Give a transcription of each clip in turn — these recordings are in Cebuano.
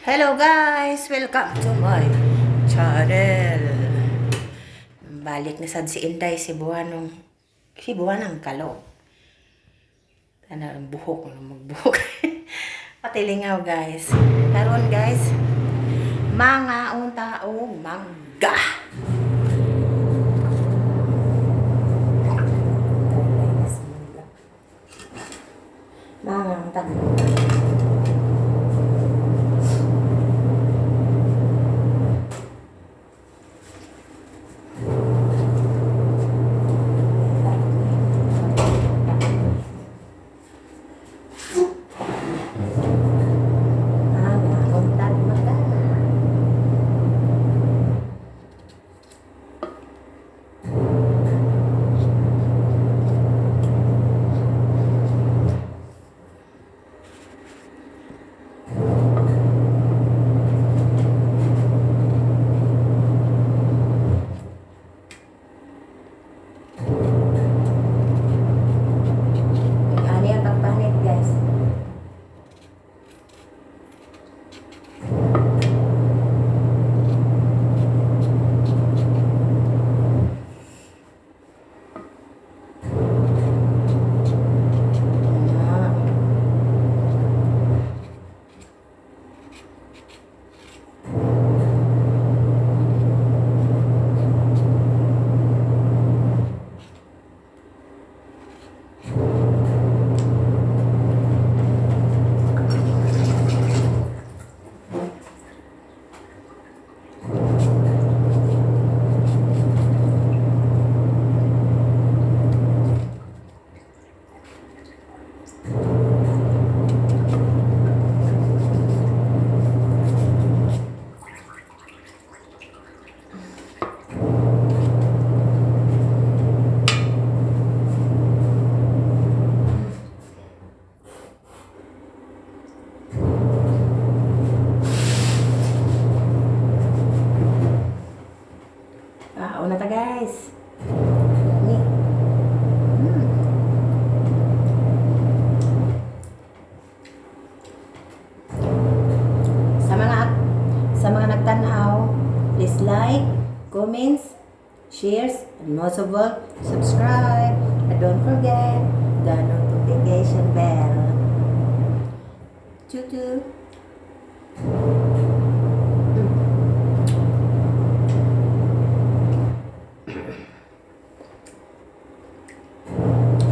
Hello guys! Welcome to my channel. Balik na sad si Inday Cebuanong Cebuanang Kalog. Ano ang buhok, ano magbuhok. Patilingaw, guys. Karon guys, mangaon ta og mangga. Mangaon ta mangga. Mangaon ta mangga. Ani ang pagpanit, guys. Ana. Ah, una ta, guys. Yummy. Sa mga nagtan-aw, please like, comments, shares, and most of all, subscribe. And don't forget the notification bell. Tutu.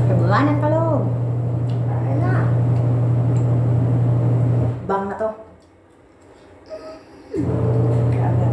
Cebuanang Kalog. Ayun na. Bang na to. Grabe.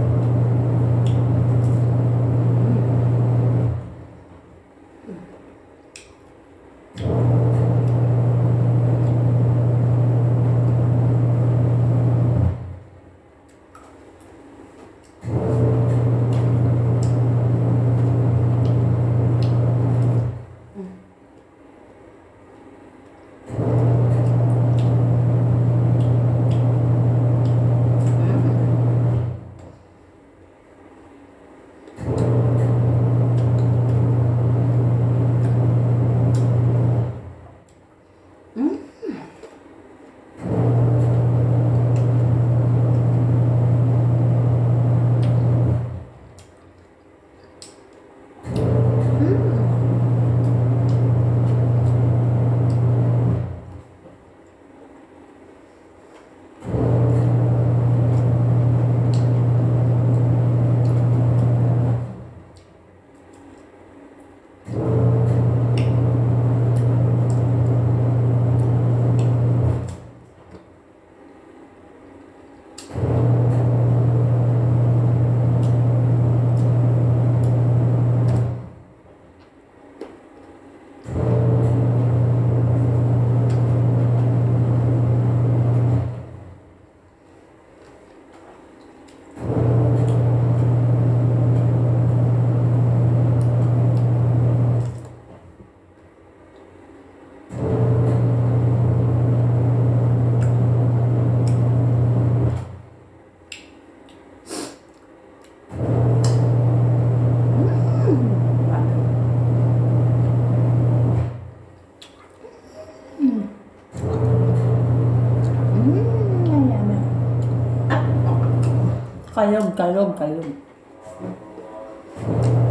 Kalog, kalog, kalog.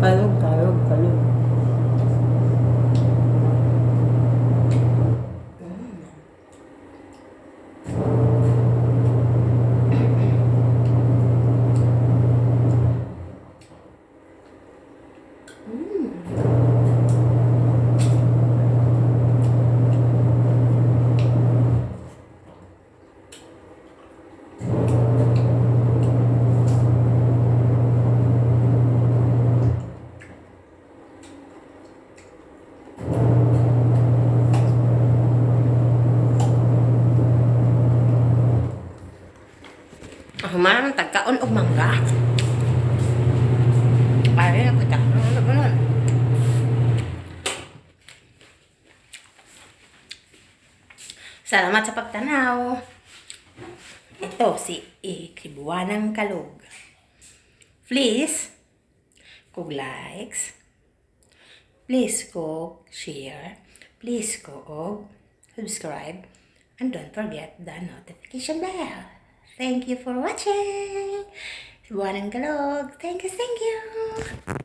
Kalog, kalog, kalog. Human tagkaon og mangga. Ay, ako ta. Ano ba nun? Salamat sa pagtanaw. Ito si Ikibuanang Kalog. Please, kug likes, please kog share, please kog subscribe, and don't forget the notification bell. Thank you for watching. Buwanang Kalog. Thank you, thank you.